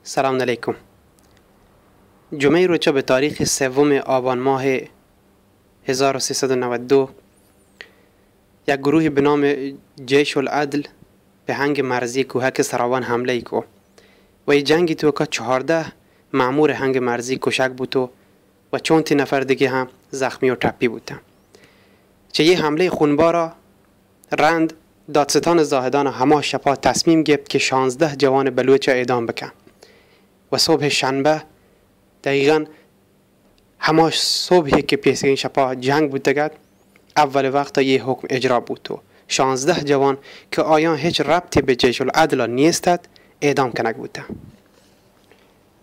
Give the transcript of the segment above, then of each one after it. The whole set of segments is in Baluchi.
سلام علیکم. جمعهٔ روچا به تاریخ سوم آبان ماه هزار و سیصد و نود و دو یک گروهی به نام جیش العدل به هنگ مرزی کوهک سراوان حمله کو و ای جنگی توکا چهارده مأمور هنگ مرزی کشک بوتو و چون تی نفر دیگه هم زخمی و ٹپی بوتن. چه یه حملهٔ خونبارا رند دادستان زاهدان هما شپا تصمیم گرفت که شانزده جوان بلوچ اعدام بکن و صبح شنبه دقیقاً هما صبحی که پیسرین شپا جنگ بوتگت، اول وقت یه حکم اجرا بوت و شانزده جوان که آیان هیچ ربطی به جیش العدل نیستت، اعدام کنگ بوتن.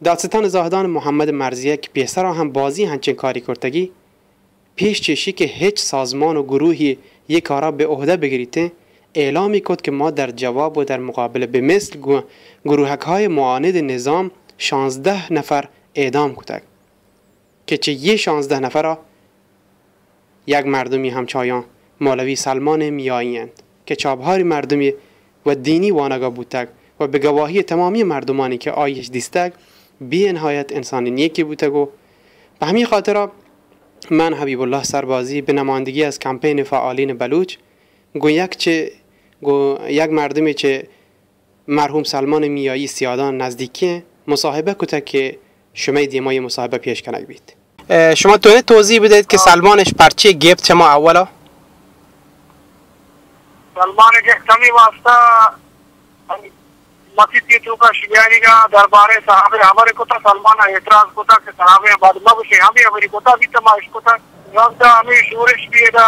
دادستان زاهدان محمد مرزیه که پیسرا هم بازی هنچین کاری کرتگی، پیش چشی که هیچ سازمان و گروهی یه کارا به عهده بگیریته، اعلامی کرد که ما در جواب و در مقابل به مثل گو-، گروهک‌های معاند نظام شانزده نفر اعدام کتگ که چه یه شانزده نفرا یک مردمی همچایان مولوی سلمان میایی انت که چابهاری مردمی و دینی وانگا بوتگ و به گواهی تمامی مردمانی که آیش دیستگ، بی نهایت انسان نیکی بوتگ و به همین خاطر من حبیب الله سربازی به نمایندگی از کمپین فعالین بلوچ گو یک چه، گو یک مردمی چه مرحوم سلمان میایی سیادان نزدیکی مصاحبه کتگ که شمئے دیما یه مصاحبه پیش کنگ بیت. اه، شما توانید توضیح بدهید که سلمانش پرچه گیپت شما اولا؟ سلمان گیپت همی واسطه مسیتی توکا شیعانی گا دربارے صحابہ خبر کتا، سلمان اعتراض کتا کہ صحابہ بعد مبشے، ہمے خبری کتا بیتا، ما اشکتا. رندا ہمے شورش بھی ادا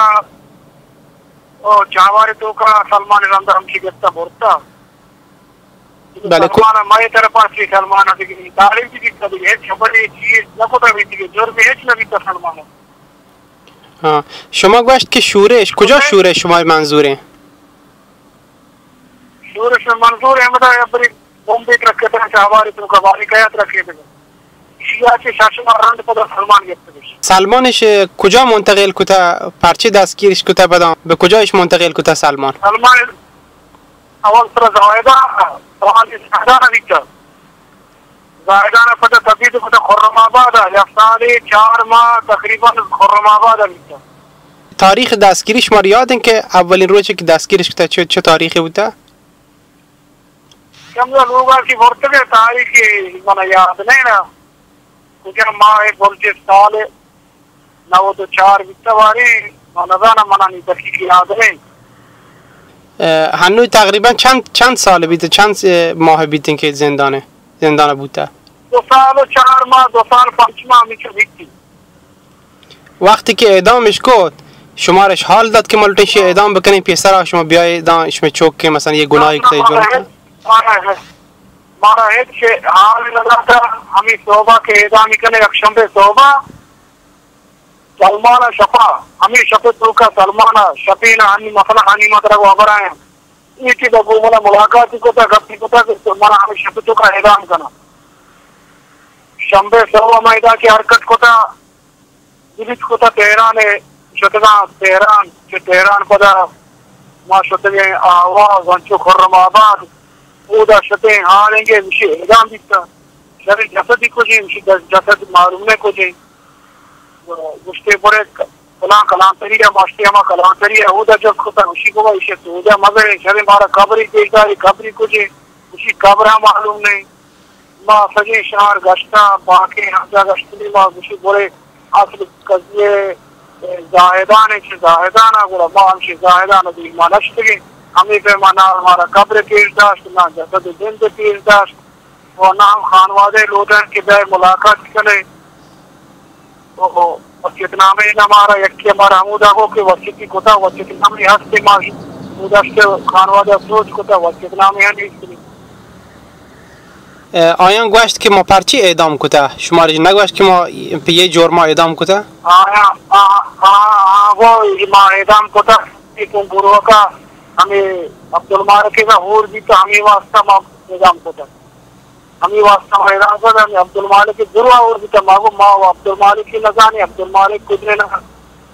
او چاوار توکا سلمان رندا ہمشی گپتا برتا. بلے کو- سلمان مئے طرفا سی، سلمان دیگه تعریف بھی کتا، دیگه ہچ خبری چیز نہ کتا، بھی دیگه جرم ہچ نہ بیتا سلمان. ہاں، شما گوشت کہ شورش، کجا شورش شما منظوریں؟ شورش منظور احمد ہے، بری بمبے ترکے تھا، چاواری تو کباری کیا ترکے تھا. شیعہ کے شاشن رند پدا سلمان گپت. سلمانش کجا منتقل کتا، پرچے دستگیرش کتا، پدا به کجایش منتقل کتا سلمان؟ سلمان اول سر زاہدان، سوال زاہدان بیتا. زاہدان پدا تبعید کتا خرم آباد، یک سال چار ماہ تقریباً خرم آباد بیتا. تاریخ دستگیری شما یاد انت کہ اولین روچے کہ دستگیرش کتا چه، چه تاریخی بوتا؟ کمزا لوگا کی برتگے تاریخ من یاد نہیں نا. کجا ماہ برج سال نود و چار بیتا واری، من نزانم، من نی دقیق یاد نہیں. اه، هنوز تقریباً چند، چند سال بیت، چند، اه، ماه بیتین که زندانه، زندان بوته؟ دو سال و چار ماہ، دو سال پنچ ماہ میچو بیتی. وقتی که اعدامش کت، شمارش حال داد که ما لوٹین شی اعدام بکنین، پیسرا شما بیای دان شما چوک که مثلاً یه گناهی کتا، یه جرم کتا؟ مارا ہچ حال نہ داتا. ہمے صوبہ کہ اعدام کنے، یکشنبے صوبہ، سلمان شپا، ہمے شپ توکا سلمان شپینا ہنی مثلاً ہنی مطلب خبر آئیں. ایتی دا گو منا ملاقات کتا، گپی کتا کہ منا ہمے شپ توکا اعدام کنا. شنبے صوبہ ما ادا کہ حرکت کتا، بلیت کتا تہران ء، شتگاں تہران، چہ تہران پدا ما شتگیں آواز، انچو خرم آباد، اودا شتیں ہالینگے، مشی اعدام بیتا. شری جسدی کجیں، مشی جسد معلوم نہ کجیں. گوشتے برے فلاں کلانتری ء، ماشتے ہما کلانتری ء، اودا جک کتا، مشی گوا ایشی تو اودا مزریں، شری مارا قبری پیش داری، قبری کجیں، مشی قبر ہم معلوم نہیں. ما سجیں شہر گشتاں، باقی ہم جا گشتگیں، ما گوشی برے اصل قضیہ زاہدان ء، چہ زاہدان ء، گڑا ما ہمشی زاہدان ء دیما نشتگیں. ہمے پیما نہ مارا قبر پیش داشت، نہ جسد زند پیش داشت، و نہ ہم خانوادہ لوٹن کہ بیا ملاقات کنے. او، او، وسیعت نامہ نہ مارا، یکی مارا ہمودا گو کہ وسیعتی کتا، وسیعت نامہ ہستے ما ہمودا شتے خانوادہ سوج کتا، وسیعت نامہ ہم نیست. اه، آیان گوشت کہ ما پرچی اعدام کتا؟ شما را نگوشت کہ ما پہ یہ جرما اعدام کتا؟ آیا، آ، آ، آ، گو ما اعدام کتا، ایکوں گروہ کا ہمیں عبدالمالک کا ہور بیتا، ہمیں واسطہ ما اعدام کتا. ہمیں واسطہ ما اعدام کتا، ہمیں عبدالمالک گروہ ہور بیتا، ما گو ما و عبدالمالک نزانے، عبدالمالک کجنے نہ،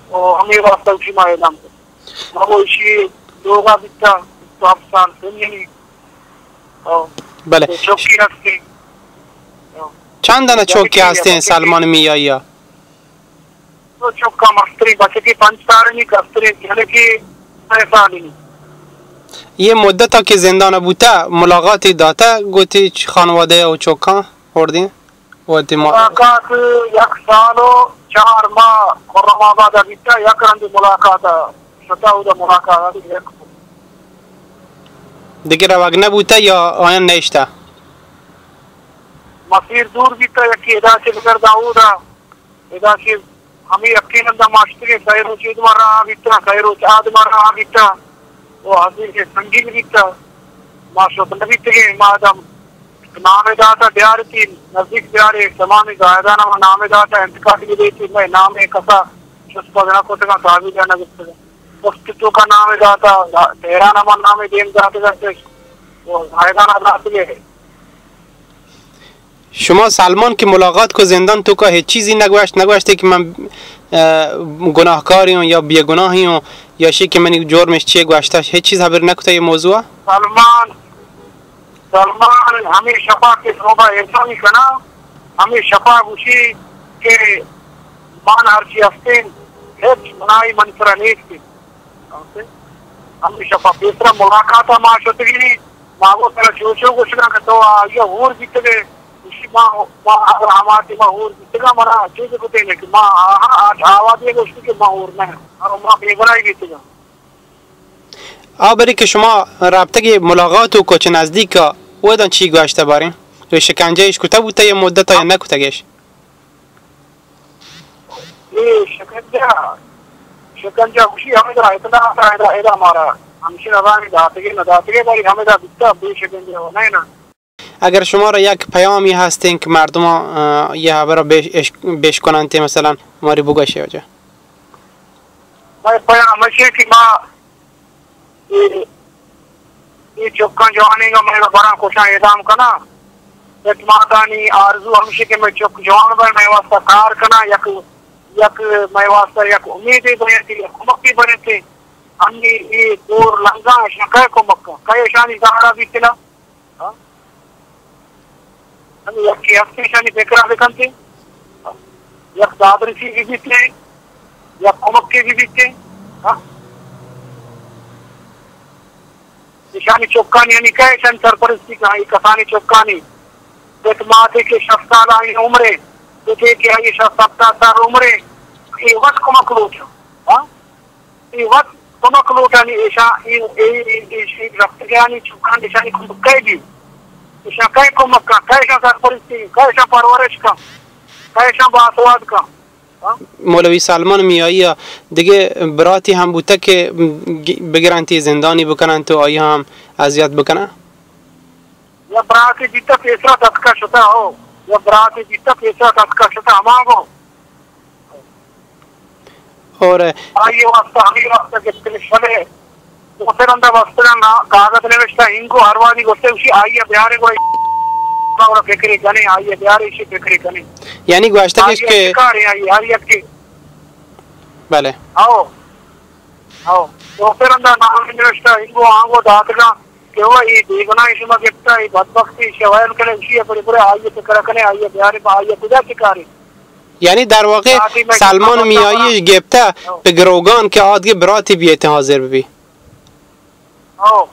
او ہمیں واسطہ اسی ما اعدام کتا. ما گو اسی لوگا بیتا، بیست و ہفت سال سنی. او، بلے. تو چوکی ہستی. چند دانہ چوکی ہستیں سلمان میائی ءَ؟ دو چکاں، مستریں بچکے پنچ سالنی، کستریں جنکے سئے سالنی۔ یہ مدت کہ زندان بوتہ، ملاقاتی داتہ گوتی چ-، خانوادہ و چکاں وردیں؟ وتی ما- ملاقات یک سال و چار ماہ خرم آباد بیتہ، یک رندی ملاقات شتہ، اودا ملاقات یک۔ دگہ روگ نہ بوتہ یا آیاں نہ اشتہ؟ مسیر دور بیتہ، یکی ادا چہ بگر داودا، ادا چہ ہمے یکیں رندا ما شتگیں، سئے روچ ادا ما راہ بیتہ، سئے روچ آد ما راہ بیتہ، و عظیم سنگین بیتہ، ما شت نہ بیتگیں، ما ادا نامے داتہ بیارتی، نزدیک بیارے، تمامی زاہدان ما نامے داتہ، انتقال بھی دیتی، مئے نامے کسا شت پد نہ کتگاں، تحویل نہ گپتگاں۔ پست توکا نامے داتا، تہران ما نامے دیم داتگا، و زاہدان داتگے۔ شما سلمان کہ ملاقات کو زندان توکا ہچ چیزی نگوشت، نگوشتے کہ من، اه، گناہکاری ہوں یا بے گناہی ہوں یا شی کہ منی جرمش چیے گوشتہ، ہچ چیز حبر نکتہ یہ موضوع؟ سلمان، سلمان ہمے شپا کہ صبح اعلان کنا، ہمے شپا گوشی کہ من ہرچی ہستیں، ہچ گناہی من سرا نیست۔ ہمے شپا پیسرا ملاقات ما شتگی، ما گو ترا چو چو گوشگا کہ تو آئیا ہور بیتگے، گوشی ما، ما اگر ہما ٹیما ہور بیتگا، منا چیز گوتے نے کہ ما آہا آج آوازی گوشتی کہ ما ہور نہ، اور ما بے بنائی بیتگا۔ آ بری کہ شما رابطگی ملاقات و کچ نزدیک کا، ودان چی گوشتہ باریں؟ تو شکنجہ اش کتہ بوتہ یا مدت یا نہ کتگش؟ اے شکنجہ، شکنجہ گوشی ہمدا اطلاع تا ادا، ادا مارا ہمشی نظامی داتگی نہ داتگی، باری ہمدا بیتا بے شکنجہ و نہ نا۔ اگر شما را یک پیامی ہستیں کہ مردمان، اه، یہ حبر بیش، اش-، بیش کننتے مثلاً ہماری بگوشے وجہ۔ مئے پیام ہمیش انت کہ ما اے، اے چکاں جوانیں گا مئے براں کشاں اعدام کناں۔ پت ماتانی آرزو ہمیش انت کہ مئے چک جوان بئے، مئے واسطہ کار کناں، یک، یک مئے واسطہ یک امیدے بنت، یک کمکے بنت۔ ہمے اے دور لنگاں اشاں کئے کمک کنت؟ کئے اشانی زاڑا بیتنا؟ ہاں؟ ہمے یکے ہست ایشانی فکرا بکنت، یک دادرسی بہ بیت، یک کمکے بہ بیت۔ ہاں؟ ایشانی چکانی یعنی کئے ایشانی سرپرستی کنت؟ اے کسانیں چکانی پت ماتے کہ شست سال آئی عمرے، پتے کہ آئی شست ہپتاد سال عمرے، اے وت کمک لوٹاں۔ ہاں؟ اے وت کمک لوٹانی ایشاں، اے، اے، اے، اے، اے رفتگانی چکان ایشانی کمک کئے بی؟ ایشاں کئے کمک کن؟ کئے ایشاں سرپرستی؟ کئے ایشاں پرورش کن؟ کئے ایشاں باسواد کن؟ ہاں؟ مولوی سلمان میائی ءَ دگہ براتی ہم بوتگ کہ گ-، بگرنتی زندانی بکننت و آئی ہم اذیت بکنن؟ یا براتے بیتہ پیسرا تتکا شتہ ہو، یا براتے بیتہ پیسرا تتکا شتہ ہما گو۔ اور آئی واسطہ، ہمے واسطہ گپتنے شلے۔ دوسرے رندا واسطہ نا کاغذ نوشتہ، انگو ہر وادی گوشتے اسی آئی بیارے گو، اور فکرے کنے، آئی بیارے اسی فکرے کنے۔ یعنی گوشتہ آئی کہ کارے آئی، آئی کے۔ بلے۔ آؤ۔ آؤ۔ دوسرے رندا نام نوشتہ، انگو آنگو داتگا۔ کہ ہو اے بے گناہ شما گپتا، اے بدبختی شوائل کنے، اسی پر برے آئی فکر کنے، آئی بیارے با آئی کجا چکارے۔ یعنی در واقع سلمان میاییش گپتہ پہ گروگان کہ آدگہ براتی بیت حاضر ببی۔ ہو۔